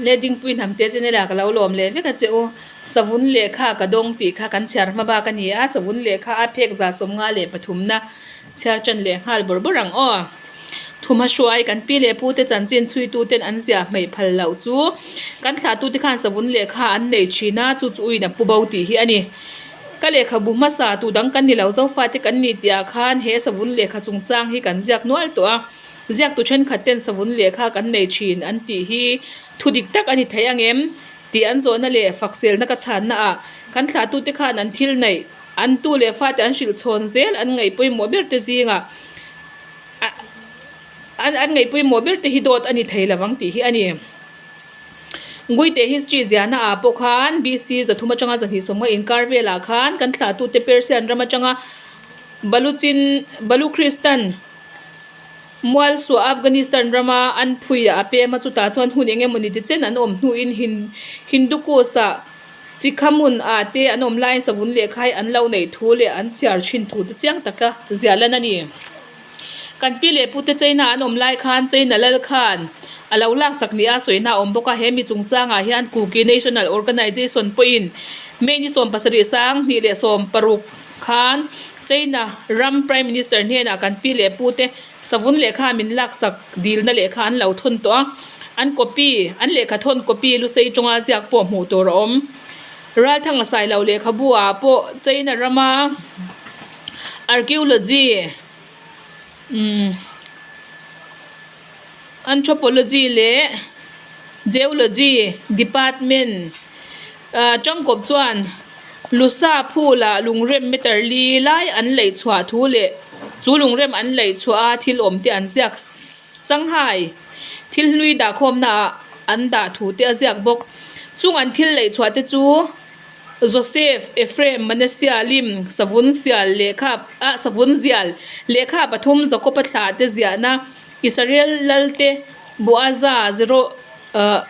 Ledingpui hnamte channel ah ka lo lawm leh vek a che u. Savun lehkha ka dawng tih kha kan chhiar hma bak a ni a, savun lehkha a phek 153 na chhiar tan leh nghal bawrh bawrh ang aw. Thuma hruai kan pi leh pu te chanchin chhuitu ten an ziah hmeih phal loh chu kan thlahtute khan savun lehkha an nei thin a, chu chu uin a pu bo tih hi a ni. Ka lehkhabu hmasa tu dang kan ni lo Zofate kan ni tih ah khan he savun lehkha chungchang hi kan ziak nual tawh a. Ziaktu thenkhat ten savun lehkha kan nei thin an tih hi thu dik tak a ni thei ang em? tih an zawhna leh fakselna ka chhanna ah kan thlahtute khan an thil neih an tu leh fate an hrilh chhawn zel an ngaih pawimawh ber te zingah an an ngaih pawimawh ber te hi dawt a ni thei lovang tih hi a ni. Guite history ziahna ah pawh khan BC 300 atanga 250 inkar velah khan kan thlahtute Persian ram atanga Baluchin Balukhristan Mualsuah Afghanistan rama an phui a pem a, chutah chuan hun eng emawni ti chen an awm hnuin Hindukush ah Chikhamun ah te an awm laiin savun lehkha hi an lo neih thu leh an chhiar thin thu te chiang taka ziah lan a ni. Kan pi leh pute China an awm lai khan China lal khan a lo laksak nia sawina a awm bawk a, he mi chungchangah hian Kuki National Organization pawhin May ni 72 2016 khan China ram Prime Minister hnenah kan pi leh pute savun lehkha min laksak dilna lehkha an lo thawn tawh a, an copy, an lehkha thawn copy Lusei tawnga ziak pawh hmuh tur a awm. Ralthanga Sailo lehkhabu ah pawh China rama Archaeology, umm. Anthropology leh Geology Department tangkawp chuan Lusa phula lungrem meter li lai an laih chhuah thu leh chu lungrem an laih chhuah a thil awm te an ziak Shanghai thil hlui dahkhawmna ah an dah thu te a ziak bawk. Chung an thil laih chhuah te chu Joseph, Ephraim, Manasseh, Lim, Savun sial lehkha ah Savun zial lehkha pathum Jakob-a thlah te ziahna Israel lalte Boaza, Zero ah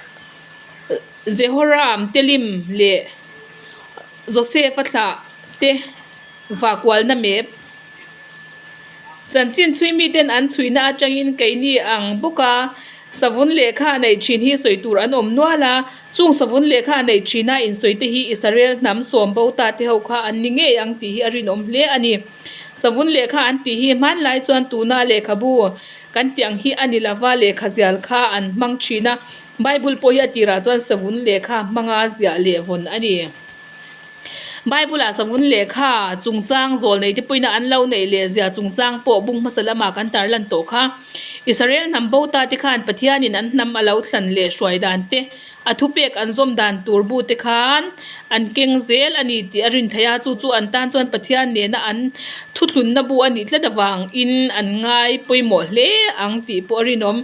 Jehoram te lim leh Joseph-a thlah te vakualna map. Chanchin chhui miten an chhuihna atangin keini ang bawk a, savun lehkha a neih thin hi sawi tur an awm nual a, chung savun lehkha a neih thina insawi te hi Israel hnam sawm bo ta te ho kha an ni ngei ang tih hi a rinawm hle a ni. Savun lehkha an tih hi hmanlai chuan tuna lehkhabu kan tih ang hi a ni lova, lehkha zial kha an hmang thin a, Bible pawh hi a tirah chuan savun lehkha hmanga ziah leh vawn a ni. Bible-ah savun lehkha chungchang zawl neite pawhin an lo neih leh zia chungchang pawh bung hmasa lamah kan tarlan tawh kha. Israel hnam bo ta te khan Pathianin an hnam a lo thlan leh hruai dan te, a thupek an zawm dan tur bu te khan an keng zel a ni tih a rin theih a, chu chu an tan chuan Pathian nena an thuthlunna bu a nih tlat avangin an ngai pawimawh hle ang tih pawh a rinawm.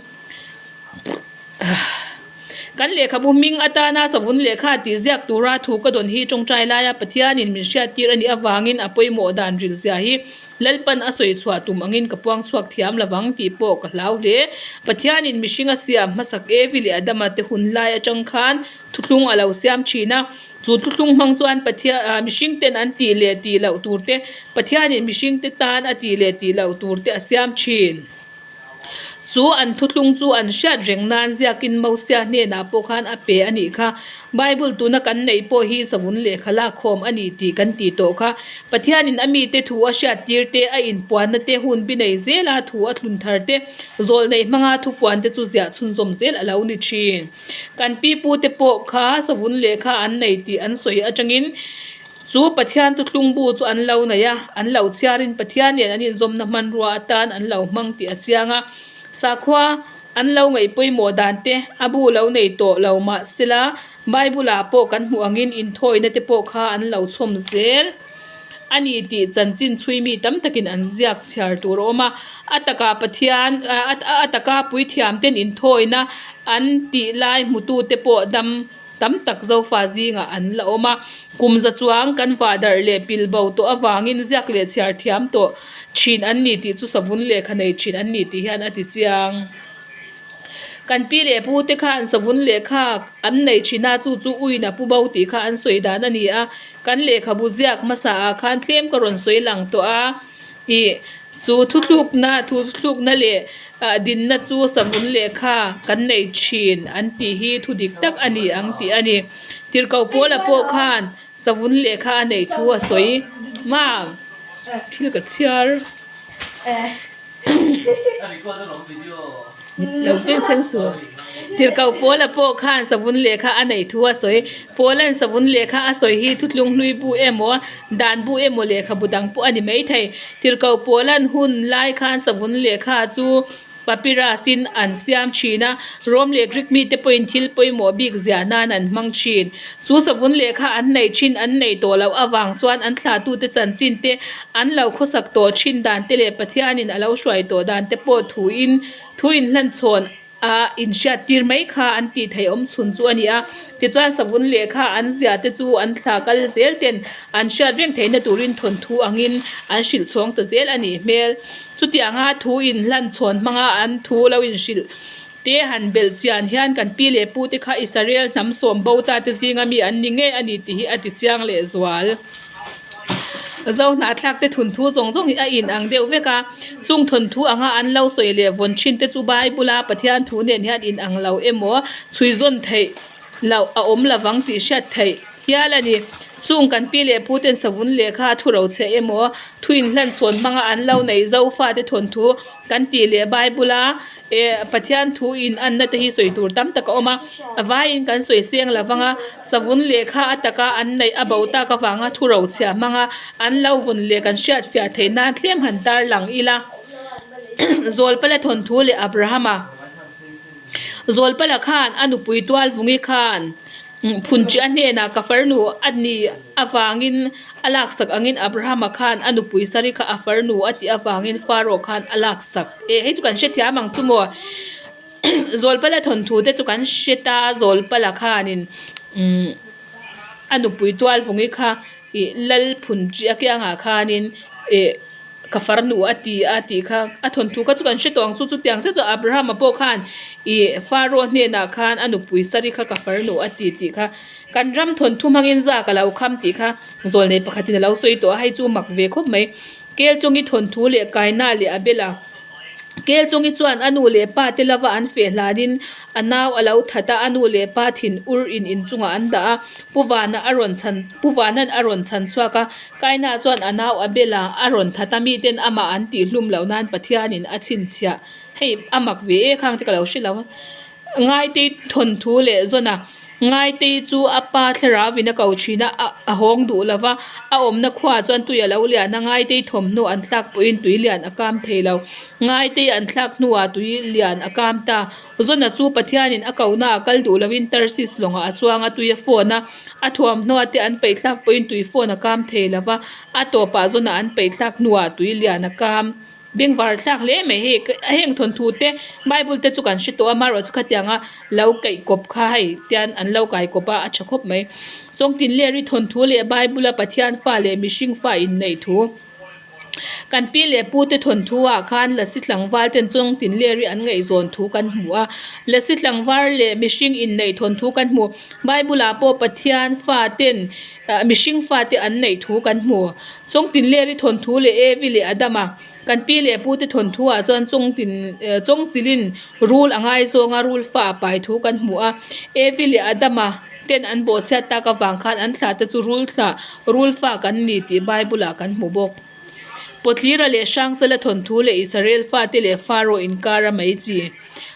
Kan lehkhabu hming atana savun lehkha tih ziak tura thu ka dawn hi tawngtai laia Pathianin min hriattir a nih avangin a pawimawh dan rilzia hi Lalpan a sawi chhuah tum angin ka puang chhuak thiam lovang tih pawh ka hlau hle. Pathianin mihring a siam hmasak Evi leh Adama te hun lai atang khan thuthlung a lo siam thin a, chu thuthlung hmang chuan Pathian mihring ten an tih leh tih loh tur te, Pathianin mihring te tan a tih leh tih loh tur te a siam thin. Chu an thuthlung chu an hriat reng nan ziakin Mosia hnenah pawh khan a pe a nih kha. Bible tuna kan neih pawh hi savun lehkha lakkhawm a ni tih kan tih tawh kha. Pathianin a mite thu a hriattir te, a inpuanna te, hun bi nei zela thu a thlun thar te, zawl neih hmanga thupuan te chu ziah chhunzawm zel a lo ni thin. Kan pipute pawh kha savun lehkha an nei tih an sawi atangin, Chu Pathian thuthlung bu chu an lo nei a, an lo chhiarin Pathian nen an inzawmna hmanrua atan an lo hmang tih a chiang a. Sakhua an lo ngaih pawimawh dan te a bu lo nei tawh lo mah sela, Bible-ah pawh kan hmuh angin inthawina te pawh kha an lo chhawm zel a ni tih chanchin chhui mi tam takin an ziak chhiar tur a awm a. A takah Pathian, a taka puithiam ten inthawina an tih lai hmutute pawh dam Tam tak Zofa zingah an la awm a, kum za chuang kan vah darh leh pil bo tawh avangin ziak leh chhiar thiam tawh thin an ni tih chu savun lehkha nei thin an ni tih hian a ti chiang. Kan pi leh pu te khan savun lehkha an nei thin a, chu chu uina pu bo tih kha an sawi dan a ni a, kan lehkhabu ziak hmasa ah khan tlem ka rawn sawi lang tawh a. Ih, Chu thuthlukna thuthlukna leh dinna chu savun lehkha kan nei thin an tih hi thu dik tak a ni ang tih a ni. Tirhkoh Paula pawh khan savun lehkha a neih thu a sawi. Mam thil ka chhiar. Lo teng chheng suh. Tirhkoh Paula pawh khan savun lehkha a neih thu a sawi. Paula'n savun lehkha a sawi hi thutlung hlui bu emaw, dan bu emaw lehkhabu dang pawh a ni maithei. Tirhkoh Paula'n hun lai khan savun lehkha chu Papyrus-in an siam thin a, Rom leh Greek mite pawhin thil pawimawh bik ziah nan an hmang thin. Chu savun lehkha an neih thin an neih tawh loh avang chuan an thlahtute chanchin te, an lo khawsak tawh thin dan te leh Pathianin a lo hruai tawh dan te pawh thuin thu inhlanchhawn a inhriat tir mai kha an tih theih awm chhun chu a ni a. Tichuan savun lehkha an ziah te chu an thla kal zel ten an hriat reng theihna turin thawnthu angin an hrilh chhawng ta zel a nih hmel. Chutianga thu inhlan chhawn hmanga an thu lo inhrilh te han belh chian hian kan pi leh pu te kha Israel hnam sawm bo ta te zinga mi an ni ngei a ni tih hi a ti chiang leh zual. Zo hnahthlak te thunthu zawng zawng hi a in ang deuh vek a, chung thawnthu anga an lo sawi leh vawn thin te chu Bible a Pathian thu nen hian in ang lo emaw chhui zawn theih loh a awm lovang tih hriat theih hial a ni. Chung kan pi leh pu ten savun lehkha thu ro chhe emaw thu inhlan chhawn hmanga an lo neih zo fate thawnthu kan tih leh Bible a eh Pathian thu in anna te hi sawi tur tam tak a awm a, a vaiin kan sawi seng lo vang a, savun lehkha a taka an neih a bo tak avanga thu ro chhiah hmanga an lo vun leh kan hriat fiah theih nan tlem han tar lang ila. Zawlpala thawnthu leh Abrahama Zawlpala khan a nupui Tualvungi khan Phunṭiah hnenah ka farnu a nih avangin a laksak angin Abrahama khan a nupui Sari kha a farnu a tih avangin Pharaoh khan a laksak e. Hei chu kan hrethiam ang chu maw? Zawlpala thawnthu te chu kan hre ta, Zawlpala khanin a nupui Tualvungi kha ih Lal Phunṭiah kiangah khanin ih Ka farnu a ti a tih kha a thawnthu kha chu kan hre tawh ang chu chutiang chiah chu Abrahama pawh khan ih Pharaoh hnenah khan a nupui Sari kha ka farnu a ti tih kha kan ram thawnthu hmangin za ka lo kham tih kha zawlnei pakhatin a lo sawi tawh a hei chu mak ve khawp mai Kelchawngi thawnthu leh Kaina leh Abela Kelchawngi chuan a nu leh pa te lova an feh hlanin a nau a lo that a a nu leh pa thin ur in inchungah an dah a Pu Vana a rawn chhan Pu Vana'n a rawn chhan chhuak a Kaina chuan a nau a bel a, a rawn that a, miten amah an tih hlum loh nan Pathianin a chhinchhiah. Hei a mak ve e khang te ka lo hre lo a. Ngaitei thawnthu leh zawn a, Ngaitei chu a pa thlarauin a ko thin a, a hawng duh lo va, a awmna khuaah chuan tui a lo lian a, Ngaitei thawmhnaw an thlak pawhin tui lian a kam thei lo. Ngaitei an thlak hnuah tui lian a kam ta. Zona chu Pathianin a kohna a kal duh loin Tarsis lawngah a chuang a, tui a phone a, a thuamhnaw te an peih thlak pawhin tui phone a kam thei lo va, a tawpah Zona an peih thlak hnuah tui lian a kam. Bengvar thlak hle mai hei heng thawnthu te Bible te chu kan hre tawh a, amaherawhchu khatianga lo kaih kawp kha hei tian an lo kai kawp a, a tha khawp mai. Chawngtinleri thawnthu leh Bible a Pathian fa leh mihring fa inneih thu. Kan pi leh pu te thawnthu ah khan lasi tlangval ten chawng tin ler hi an ngaihzawn thu kan hmu a lasi tlangval leh mihring inneih thawnthu kan hmu bible ah pawh pathian fa ten ah mihring fa te an neih thu kan hmu chawng tin ler hi thawnthu leh evi leh adama kan pi leh pu te thawnthu ah chuan chawng tin eh chawng chilin rul a ngaizawng a rul fa a pai thu kan hmu a evi leh adama. Ten an bawhchhiat tak avang khan an thlah te chu rul thlah, rul fa kan ni tih Bible ah kan hmu bawk. Pawtlira leh Hrangchala thawnthu leh Israel fate leh Pharaoh inkar a mai chi.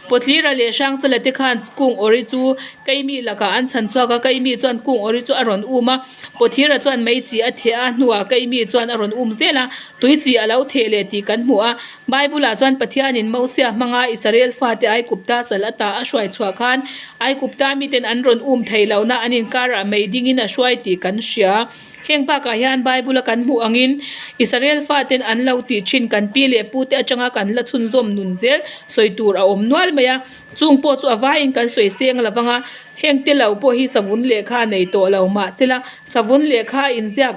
Pawtlira leh Hrangchala te khan kung awri chu Keimi lakah an chhan chhuak a, Keimi chuan kung awri chu a rawn um a, Pawthira chuan mei chi a theh a hnuah Keimi chuan a rawn um zel a, tui chi a lo theh leh tih kan hmu a. Bible ah chuan Pathianin Mosia hmanga Israel fate Aigupta sal ata a hruai chhuah khan Aigupta miten an rawn um thei lohna an inkarah mei dingin a hruai tih kan hria. Heng bakah hian Bible a kan hmuh angin Israel faten an lo tih thin kan pi leh pute atanga kan la chhunzawm nun zel sawi tur a awm nual mai a. Chung pawh chu a vaiin kan sawi seng lo vang a, heng te lo pawh hi savun lehkha nei tawh lo mahsela savun lehkha inziak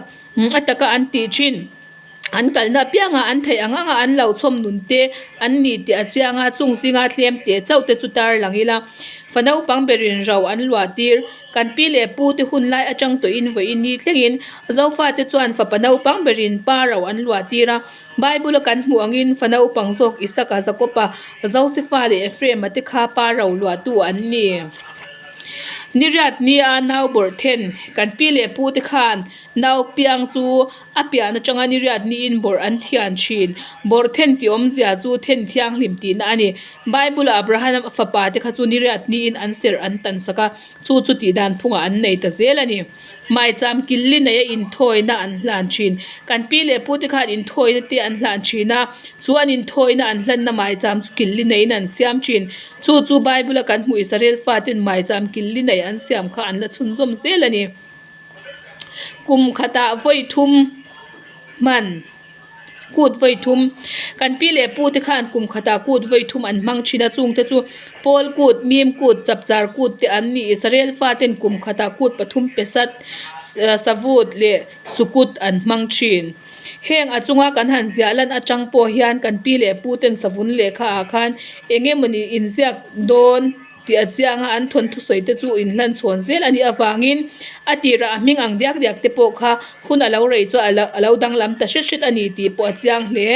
a taka an tih thin. An kalna apiangah an theih ang anga an lo chhawm nun te an ni tih a chiang a, chung zinga tlem teh chauh te chu tar lang ila. Fa naupang berin ro an luah tir. Kan pi leh pu te hun lai atang tawhin vawiin ni thlengin Zofate chuan fapa naupang berin pa ro an luah tir a. Bible a kan hmuh angin fa naupang zawk Isaka, Jakoba, Josefa leh Ephraim-a te kha pa ro luahtu an ni. Niriat nia nau bawrh then kan pi leh pu te khan nau piang chu a pian atanga niriat niin bawrh an thian thin. Bawrh then tih awmzia chu then thianghlim tihna a ni. Bible-a Abraham fapa te kha chu niriat niin an serh an tan sak a, chu chu tih dan phungah an nei ta zel a ni. Maicham killi neia inthawina an hlan thin. Kan pi leh pu te khan inthawina te an hlan thin a, chu an inthawina an hlanna maicham chu killi neiin an siam thin. Chu chu Bible-a kan hmuh Israel faten maicham killi nei an siam kha an la chhunzawm zel a ni. Kum khatah vawi thum hman. Kut vawi thum, Kan pi leh pu te khan kum khatah kut vawi thum an hmang thin a, chung te chu Pawl kut, Mim kut, Chapchar kut te an ni. Israel faten kum khatah kut pathum Pesat, Savut leh Sukut an hmang thin. Heng a chunga kan han ziah lan atang pawh hian kan pi leh pu ten savun lehkha ah khan eng emawni inziak dawn tih a chiang a, an thawnthu sawi te chu inhlan chhawn zel a nih avangin a tirah a hming ang diak diak te pawh kha hun a lo rei chu a lo danglam ta hret hret a ni tih pawh a chiang hle.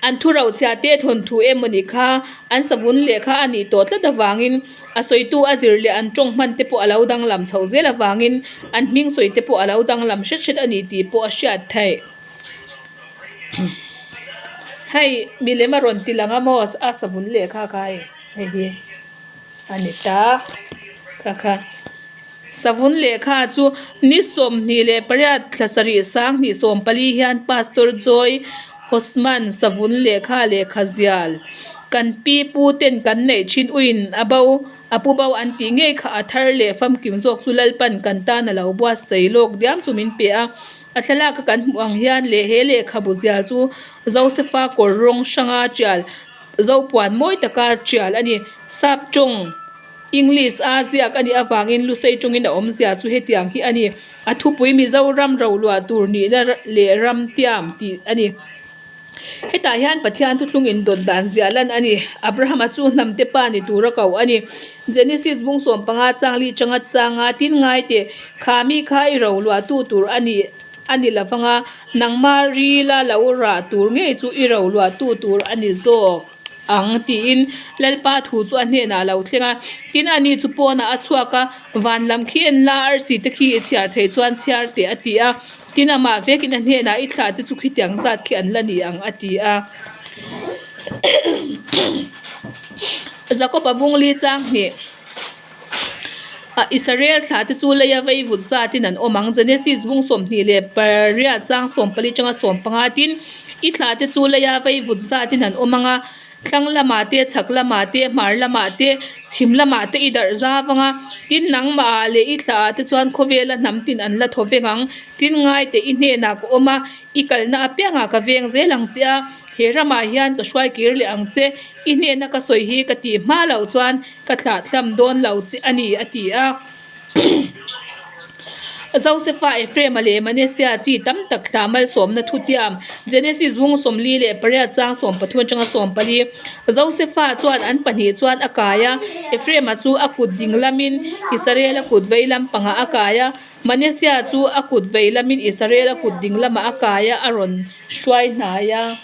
An thu rochhiah te thawnthu emawni kha an savun lehkha a nih tawh tlat avangin a sawitu a zir leh an tawng hman te pawh a lo danglam chhoh zel avangin an hming sawi te pawh a lo danglam hret hret a ni tih pawh a hriat theih. Hei milem a rawn ti lang a maw a savun lehkha kha hei hei hi a ni ta kha kha savun lehkha chu ni 28 thla sarih sanghnih 14 hian pastor Joy Hosman savun lehkha lehkha zial kan pi pu ten kan neih thin uiin a bo a pu bo an tih ngei kha a thar leh famkim zawk chu Lalpan kan tan a lo buatsaih lawk diam chu min pe a. A thlalak a kan hmuh ang hian leh he lehkhabu zial chu Josefa kawr rawng hranga tial Zopuan mawi taka tial a ni. Sap tawng English a ziak a nih avangin Lusei tawngin a awmzia chu hetiang hi a ni. A thupui Mizoram roluah tur nihna leh ram tiam tih a ni. Hetah hian Pathian thuthlung indawt dan ziah lan a ni. Abrahama chu hnamte pa ni tura koh a ni. Genesis bung 15 changli changa changa tin ngai teh, Kha mi kha i ro luahtu tur a ni a ni lovang a, nangma rila lo rah tur ngei chu i ro luahtu tur a ni zawk ang tiin Lalpa thu chu a hnenah a lo thleng a. Tin, ani chu pawnah a chhuak a, Van lam khi en la, arsi te khi i chhiar thei chuan chhiar teh a ti a. Tin, amah vekin a hnenah i thlah te chu khitiang zat khi an la ni ang a ti a. Jakob-a bungli chang hnih a Israel thlah te chu leia vei vut zatin an awm ang. Genesis bung 28 chang 14 tanga 15 tin, I thlah te chu leia vei vut zatin an awm ang a, Thlang lamah te, chhak lamah te, hmar lamah te, chhim lamah te i darh zau ang a, tin nangmahah leh i thlaah te chuan khawvela hnam tin an la thaw veng ang. Tin ngai teh i hnenah ka awm a, i kalna apiangah ka veng zel ang che a, he ramah hian ka hruai kir leh ang che, i hnena ka sawi hi ka tih hma loh chuan ka thlah thlam dawn lo che a ni, a ti a. Josefa, Ephraim-a leh Manasseh chi tam tak thlah malsawmna thutiam, Genesis bung 48 chang 13 atanga 14. Josefa chuan an pahnih chuan a kai a, Ephraim-a chu a kut ding lamin Israel-a kut vei lam pangah a kai a, Manasseh chu a kut vei lamin Israel-a kut ding lamah a kai a, a rawn hruai hnai a.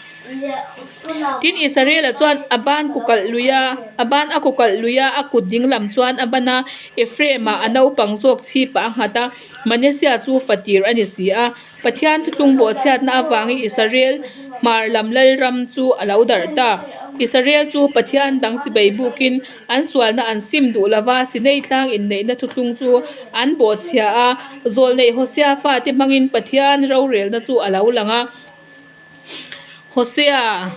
Tin, Israela chuan a ban ku kalh lui a, a ban a ku kalh lui a, a kut ding lam chuan a ban a, Ephraim-ah a naupang zawk chhipah a nghat a, Manasseh chu fatir a ni si a. Pathian thuthlung bawhchhiatna avangin Israel hmar lam lalram chu a lo darh ta. Israel chu Pathian dang chibei bukin an sualna an sim duh lova, Sinai tlang inneihna thuthlung chu an bawhchhia a, Zawlneih Hosea fate hmangin Pathian rorelna chu a lo lang a. Hosea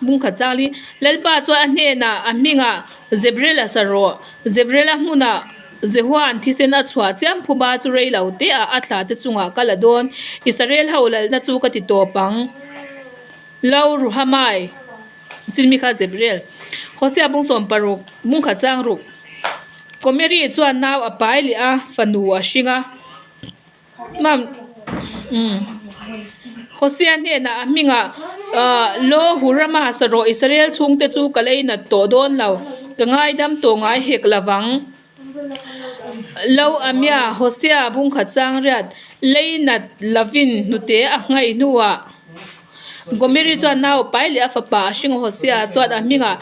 bung khat chang li Lalpa chuan a hnenah a hmingah Zebrela sa rawh. Zebrela hmunah Jehoa'n thisen a chhuah chiam phuba chu rei lo te ah a thla te chungah ka la dawn. Israel ho lalna chu ka ti tawp ang. Lo Ruhamai chin mi kha Zebrel. Hosea bung 16 bung khat chang ruk Gomeri chuan nau a pai leh a fanu a hring a. Mam umm Hosea hnenah a hmingah ahh Lo Hurama sarawh Israel chhungte chu ka lei nat tawh dawn lo. Ka ngaidam tawh ngai hek lovang. Lo Amia, Hosea bungkhat chang riat, leinat lovin hnute a ngaih hnuah Gomeri chuan nau pai leh a fapa a hring a, Hosea chuan a hmingah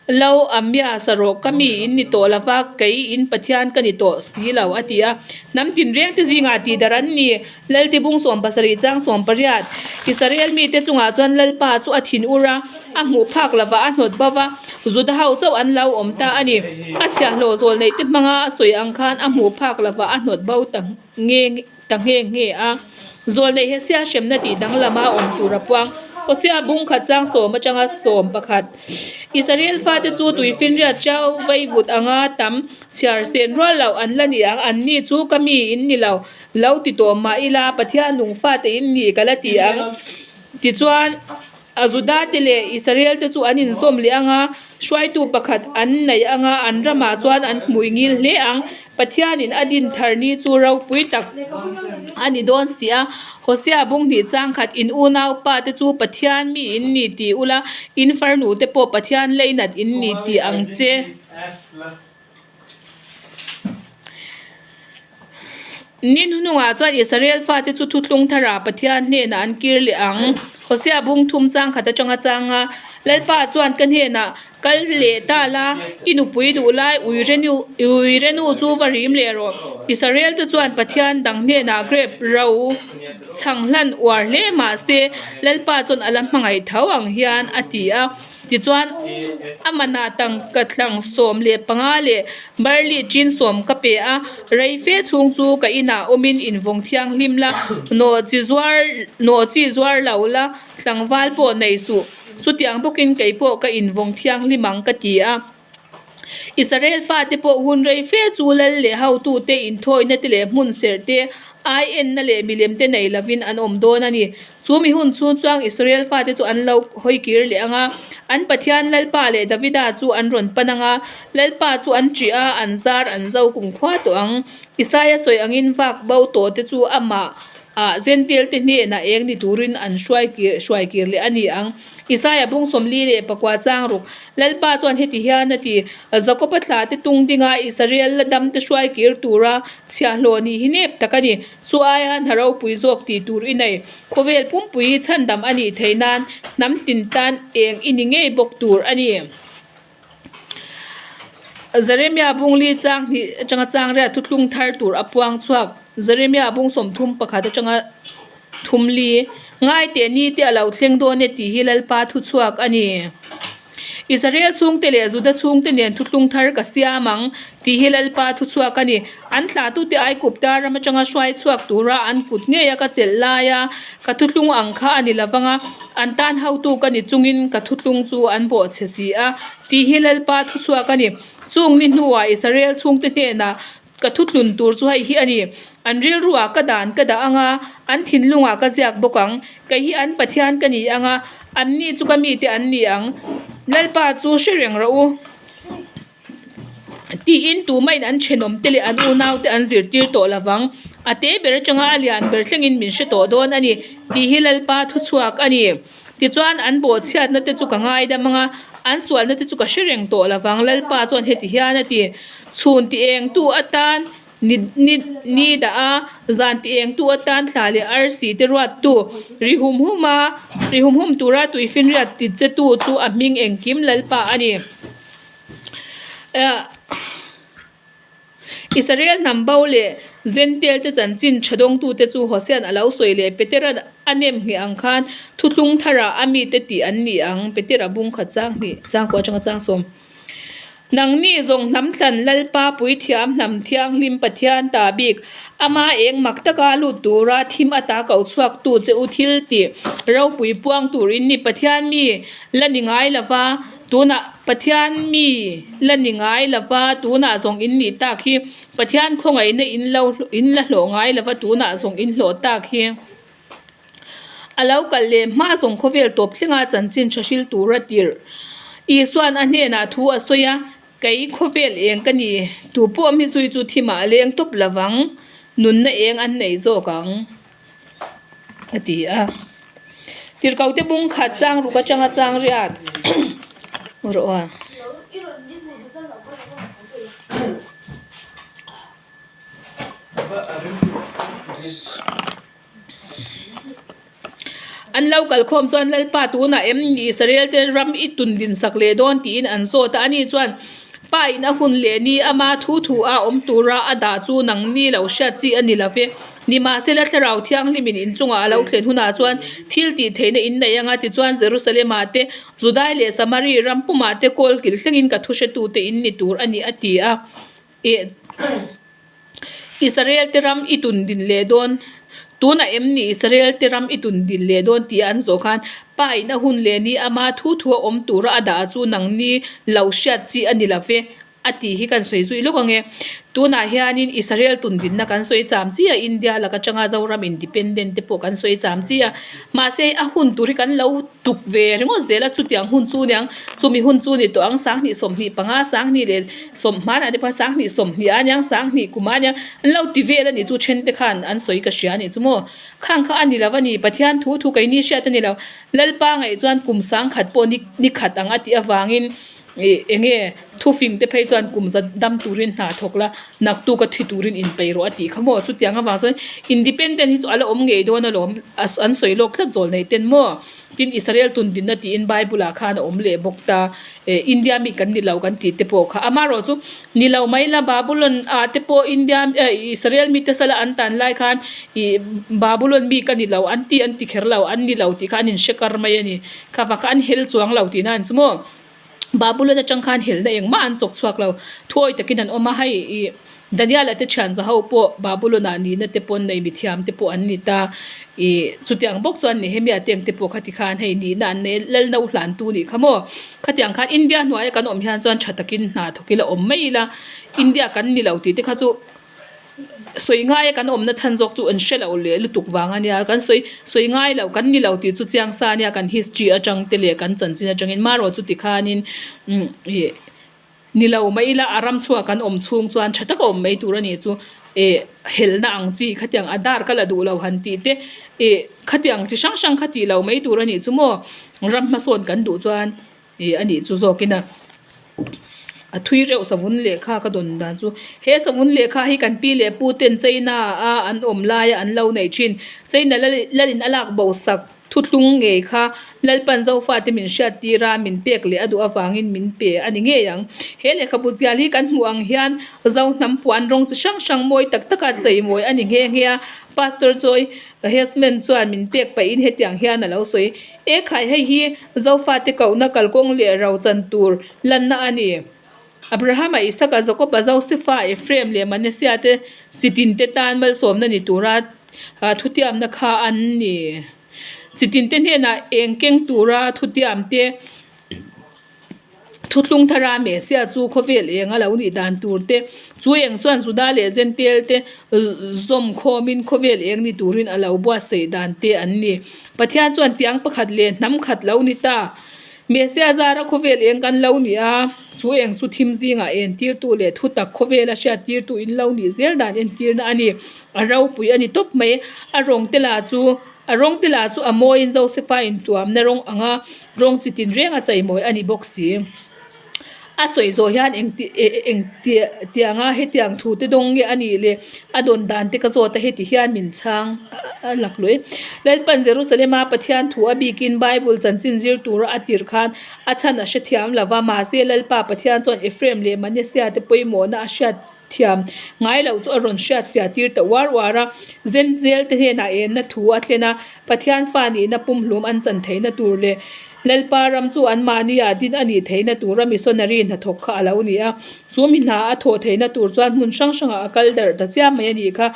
Lo Amia sarawh ka mi in ni tawh lova, kei in Pathian ka ni tawh si lo a ti a. Hnam tinreng te zingah tihdarh an ni. Lalti bung 70 chang 18 Israel mite chungah chuan Lalpa chu a thin ur a, a hmuh phak lovah a hnawt bo va, Juda ho chauh an lo awm ta a ni. A chhiahhlawh zawl neih te hmanga a sawi ang khan a hmuh phak lovah a hnawt bo ta nge ta nghe nghe a. Zawl neih Hesia hremna tih danglama awm tur a puang. Hosea bung khat chang sawm atanga 11 Israel fate chu tuifinriat chau vaivut anga tam chhiar sen rual loh an la ni ang, anni chu ka mi in ni lo. Lo ti tawh mah ila, Pathian nung fate in ni ka la ti ang. Tichuan, a Judate leh Israelte chu an inzawm leh ang a, hruaitu pakhat an nei ang a, an ramah chuan an hmui ngil hle ang. Pathianin a din thar ni chu ropui tak a ni dawn si a. Hosea bung hnih chang khat, In unaupa te chu Pathian mi in ni ti ula, in farnu te pawh Pathian leinat in ni ti ang che. Ni hnuhnungah chuan Israel fate chu thuthlung tharah Pathian hnenah an kir leh ang. Hosea bung thum chang khat atanga chang a, Lalpa chuan ka hnenah, Kal leh ta la, i nupui duh lai Uirenu chu va rim leh rawh. Israel te chuan Pathian dang hnenah grep ro chhang hlan uar hle mah se, Lalpa chuan a la hmangaih tho ang hian a ti a. Tichuan, a manah tangka thlang 15 leh barley chin sawm ka pe a, rei fe chhung chu ka inah awmin invawng thianghlim la, nawhchi zuar nawhchi zuar lo la, tlangval pawh nei suh. Chutiang bawkin kei pawh ka invawng thianghlim ang ka ti a. Israel fate pawh hun rei fe chu lal leh hotute inthawina te leh hmun serh te, ai enna leh milem te nei lovin an awm dawn a ni. Chu mi hun chhung chuang Israel fate chu an lo hawi kir leh ang a, an Pathian Lalpa leh Davida chu an rawn pan ang a, Lalpa chu an ṭih a, an zar an zo kumkhua tawh ang. Isaia sawi angin vak bo tawh te chu amah ah Zentail te hnenah eng ni turin an hruai kir hruai kir leh a ni ang. Isaia bung 44 chang ruk, Lalpa chuan heti hian a ti, Jakoba thla te tung dinga Israel la dam te hruai kir tura chhiahhlawh nih hi nep tak a ni. Chu aia hna ropui zawk tih tur i nei. Khawvel pumpui hi chhandam a nih theih nan hnam tin tan eng i ni ngei bawk tur a ni. Jeremia bung li chang hnih atanga chang riat thuthlung thar tur a puang chhuak. Jeremia bung 31 atanga thum li ngai teh ni te a lo thleng dawn e tih hi Lalpa thuchhuak a ni. Israel chhungte leh Juda chhungte nen thuthlung thar ka siam ang tih hi Lalpa thuchhuak a ni. An thlahtute Aigupta ram atanga hruai chhuak tura an kut ngeia ka chelh laia ka thuthlung ang kha a ni lovang a, an tan hotu ka ni chungin ka thuthlung chu an bawhchhe si a tih hi Lalpa thuchhuak a ni. Chung ni hnuah Israel chhungte hnenah Ka thutlun tur chu hei hi a ni, An rilruah ka dan ka dah ang a, an thinlungah ka ziak bawk ang. Kei hi an Pathian ka ni ang a, anni chu ka mite an ni ang. Lalpa chu hre reng rawh u. Tiin tumahin an thenawmte leh an unaute an zirtir tawh lo vang. A te ber atanga a lian ber thlengin min hre tawh dawn a ni, tih hi Lalpa thuchhuak a ni. Tichuan, an bawhchhiatna te chu ka ngaidam ang a, an sualna te chu ka hre reng tawh lo vang. Lalpa chuan heti hian a ti, Chhun ti engtu atan ni ni ni dah a, zan ti engtu atan thla leh arsi te ruattu, ri hum hum a, ri hum hum tura tuifinriat ti chetu chu a hming engkim Lalpa a ni. Israel hnam bo leh Zentail te chanchin tha dawngtute chu Hosea'n a lo sawi leh Petera'n a nem ngheh ang khan thuthlung tharah a mite tih an ni ang, Petera bung khat chang hnih, chang kua atanga chang sawm. Nangni zawng hnam thlan Lalpa Puithiam hnam thianghlim Pathian ta bik, ama eng mak taka lut tura thim ata ko chhuaktu che u thil tih ropui puang tur in ni Pathian mi la ni ngai lova, Tunah Pathian mi la ni ngai lova, tunah zawng in nih tak hi. Pathian khawngaihna in lo in la hlawh ngai lova, tunah zawng in hlawh tak hi. A lo kal leh hma zawng khawvel tawp thlenga chanchin tha hril tura tirh Isua'n a hnenah thu a sawi a, Kei khawvel eng ka ni, tu pawh mi zui chu thimah a leng tawp lovang, nunna eng an nei zawk ang. A ti a. Tirhkohte bung khat chang ruk atanga chang riat rawh a. An lo kal khawm chuan Lalpa tunah em ni Israel te ram i tun din sak leh dawn tiin an zawt a, ani chuan Pa in a hun leh ni ama thu thu a awm tura a dah chu nang ni lo hriat chi a ni lo ve. Nimahsela Thlarau Thianghlimin inchungah a lo thlen hunah chuan thil tih theihna in nei anga tichuan Jerusalem-ah te, Judai leh Samari ram pumah te kawl kil thlengin ka thu hretute in ni tur a ni a ti a. Israel te ram i tun din leh dawn Tunah em ni Israel te ram i tun din leh dawn tih an zawh khan Pa in a hun leh ni ama thu thu a awm tura a dah chu nang ni lo hriat chi a ni lo ve a tih hi kan sawi zui lawk ang e. Tunah hianin Israel tun dinna kan sawi cham chi a, India laka atanga Zoram independent te pawh kan sawi cham chi a, mahse a hun tur hi kan lo tuk ve ringawt zel a, chutiang hun chu niang, chumi hun chu ni tawh ang, 2025, 20 te pawh 20 a niang, 20 kum a niang, an lo ti vel a nih chu then te khan an sawi ka hria a nih chu maw. Khang kha a ni lo a ni, Pathian thu thu keini hriat a ni lo, Lalpa ngaih chuan kum sangkhat pawh ni ni khat ang a tih avangin ih eng nge thufing te phei chuan kum za dam turin hna thawk la, naktuk a thi turin inpeih rawh a tih kha maw, chutiang avang chuan independent hi chu a la awm ngei dawn alawm an sawi lawk tlat zawl nei ten maw. Tin Israel tun dinna tiin Bible ah khan a awm leh bawk ta, eh India mi kan ni lo kan tih te pawh kha amaherawh chu ni lo mai la Babylon ah te pawh India eh Israel mi te sala an tan lai khan ih Babylon mi ka ni lo an ti an ti kher lo an ni lo tih kha an inhre kar mai a ni kha vang kha an hel chuang lo tihna an chu maw Babylon atang khan helna engmah an chawk chhuak lo thuawi takin an awm a hei ih. Daniel-a te thian za ho pawh Babylon-ah nihna te pawn nei mithiam te pawh an ni ta. Ih, chutiang bawk chuan Nehemia te ang te pawh khati khan hei nihna an nei a, Lalno hlantu nih kha maw? Khatiang khan India hnuaia kan awm hian chuan tha takin hna thawk ila awm mai ila, India kan ni lo tih te kha chu sawi ngaia kan awmna chhan zawk chu an hre lo leh lutuk vang a nia. Kan sawi sawi ngai lo, kan ni lo tih chu chiang sa a nia, kan history atang te leh kan chanchin atangin marawh chuti khanin umm ih. Ni lo mai ila a ram chhuah kan awm chhung chuan tha taka awm mai tur a nih chu eh helna ang chi khatiang a dar ka la duh lo han tih te eh khatiang chi hrang hrang kha tih lo mai tur a nih chu maw ram hmasawn kan duh chuan eh a nih chu zawkin a a thui reuh savun lehkha ka dawn dan chu he savun lehkha hi kan pi leh pu ten China a an awm laia an lo neih thin China lalin a lak bo sak. Thuthlung ngei kha Lalpan Zofate min hriattir a, min pek leh a duh avangin min pe a ni ngei ang. He lehkhabu zial hi kan hmuh ang hian Zo hnam puan rawng chi hrang hrang mawi tak taka cheimawi a ni nghe nghe a. Pastor Joy Hesman chuan min pek pahin hetiang hian a lo sawi, E khai, hei hi Zofate kohna kalkawng leh rochan tur lanna a ni. Abrahama, Isaka, Jakoba, Josefa, Ephraim leh Manasseh te chi tinte tan malsawmna ni tura thutiamna kha an ni. Chi tinte hnenah eng keng tura thutiam te, thuthlung thara Messiah chu khawvel eng a lo nih dan tur te, chu eng chuan Juda leh Jentail te zawm khawmin khawvel eng ni turin a lo buatsaih dan te an ni. Pathian chuan tiang pakhat leh hnam khat lo ni ta. Messiah zara khawvel eng kan lo ni a, chu eng chu thim zingah entirtu leh thutak khawvela hriattirtu in lo nih zel dan entirna a ni. A ropui a ni tawp mai. A rawng te lah chu a rawng te lah chu a mawiin Josefa intuamna rawng anga rawng chi tin renga cheimawi a ni bawk si. A sawi zawh hian eng ti eng tianga hetiang thu te dawng nge a nih leh a dawn dan te ka zawt a heti hian min chhang a lak luih. Lalpan Jerusalema Pathian thu a bikin Bible chanchin zir tura a tirh khan a chhan a hrethiam lo va, mahse Lalpa Pathian chuan Ephraim leh Manasseh te pawimawhna a hriat thiam ngai loh chu a rawn hriat fiah tir ta uar uar a, Zenzel te hnenah enna thu a thlen a, Pathian fa nihna pumhlum an chan theihna tur leh Lalpa ram chu anmahni ah din a nih theihna tura missionary hnathawk kha a lo ni a, chu mi hna a thawh theihna tur chuan hmun hrang hrangah a kal darh ta chiam mai a nih kha.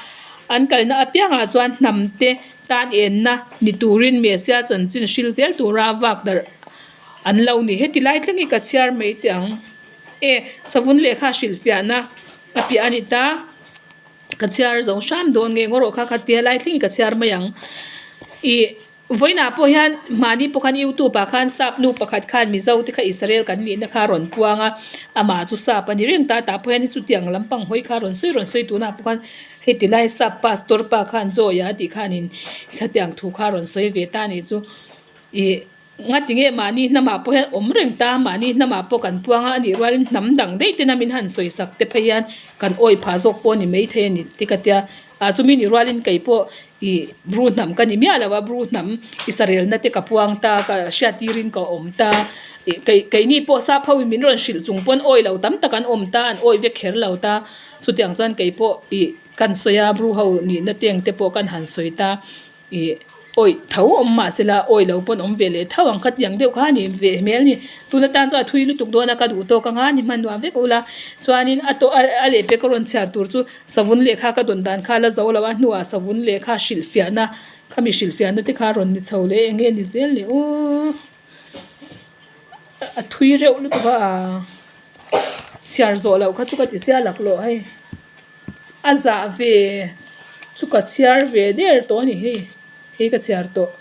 An kalna apiangah chuan hnam te tan enna ni turin Messiah chanchin hril zel tura vak darh an lo ni. Heti lai thleng hi ka chhiar mai teh ang. E, savun lehkha hrilhfiahna a piah a ni ta. Ka chhiar zo hram dawn nge ngaw rawh kha kha tia lai thlengin ka chhiar mai ang. Ih, vawiinah pawh hian mahni pawh khan youtube ah khan sap nu pakhat khan Mizo te kha Israel kan nihna kha a rawn puang a, amah chu sap a ni reng ta tah pawh hian chutiang lampang hawi kha a rawn sawi rawn sawi tunah pawh khan heti lai sap pastor pa khan Joy a tih khanin khatiang thu kha a rawn sawi ve ta a nih chu. Ih. Ngati nge mahni hnamah pawh hian awm reng ta, mahni hnamah pawh kan puang a, anih rualin hnam dang daih tena min han sawisak te phei hian kan awih phah zawk pawh a ni maithei a ni ti ka tia. Ah chumi ni rualin kei pawh ih Bru hnam ka ni miah lo a, Bru hnam Israelna te ka puang ta, ka hriattirin ka awm ta. Ih kei keini pawh sap ho in min rawn hrilh chung pawn awi lo tam tak an awm ta, an awi vek kher lo ta. Chutiang chuan kei pawh ih kan sawi a, Bru ho nihna teng te pawh kan han sawi ta. Ih awih tho awm mah sela awih lo pawn awm ve leh tho ang kha tiang deuh kha a ni ve hmel a ni. Tun atan chuan a thui lutuk dawn a ka duh tawk anga ni hman nuam vek ula chuanin a tawh a lehpek a rawn chhiar tur chu savun lehkha ka dawn dan kha a la zo lo a hnuah savun lehkha hrilhfiahna khami hrilhfiahna te kha a rawn ni chho leh eng nge ni zel le aw a thui reuh lutuk a chhiar zawh loh kha chu ka ti sia laklawh hei. A zah ve chu ka chhiar ve der tawh a ni hei hei ka chhiar tawh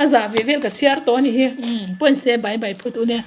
a zah ve vel ka chhiar tawh a ni hi umm pawn se bai bai phut u nia.